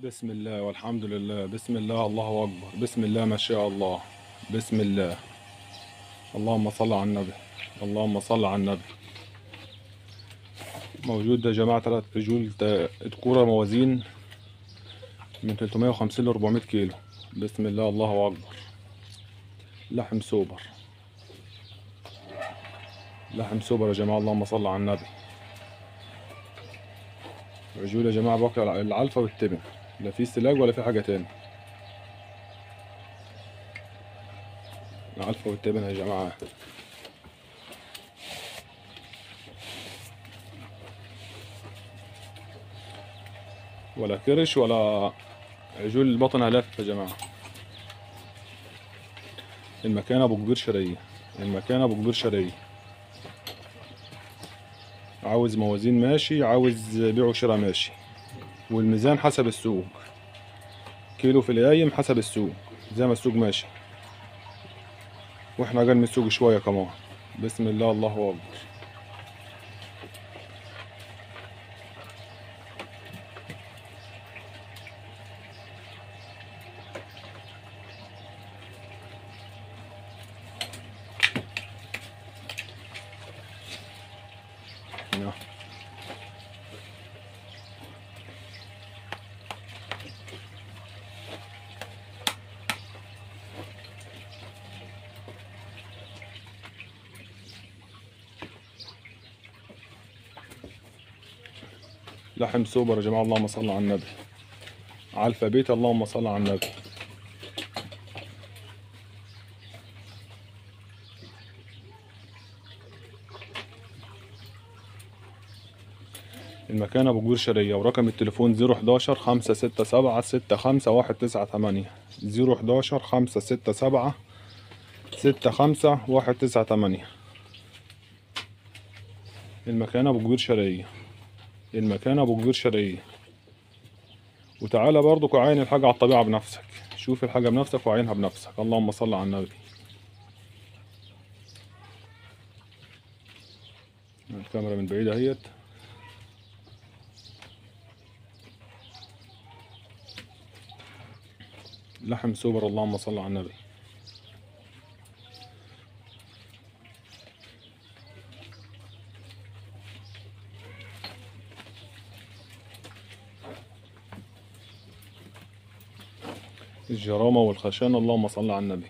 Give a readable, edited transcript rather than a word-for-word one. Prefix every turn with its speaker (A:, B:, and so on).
A: بسم الله والحمد لله، بسم الله الله أكبر، بسم الله ما شاء الله، بسم الله، اللهم صل على النبي، اللهم صل على النبي. موجود يا جماعة 3 رجول كورة موازين من 350 ل 400 كيلو. بسم الله الله أكبر. لحم سوبر، لحم سوبر يا جماعة، اللهم صل على النبي. عجول يا جماعة باكل العلفة والتبن، لا في سلاج ولا في حاجة تاني. العلفة والتبن يا جماعة. ولا كرش ولا عجول بطنها لافف يا جماعة. المكان أبو كبير شرقية، المكان أبو كبير شرقية. عاوز موازين ماشي، عاوز بيع وشراء ماشي، والميزان حسب السوق، كيلو في القايم حسب السوق، زي ما السوق ماشي، واحنا جاي من السوق شوية كمان. بسم الله الله أكبر. لحم سوبر يا جماعة، اللهم صل على النبي. علفة بيت، اللهم صل على النبي. المكان أبو كبير شرقية، ورقم التليفون 011 567 65 198، 011 567 65 198. المكان أبو كبير شرقية، المكان أبو كبير شرقية. وتعالى برضك وعاين الحاجة على الطبيعة بنفسك، شوف الحاجة بنفسك وعينها بنفسك. اللهم صل على النبي. الكاميرا من بعيد اهيت. لحم سوبر، اللهم صل على النبي. الجرامة والخشانة، اللهم صل على النبي.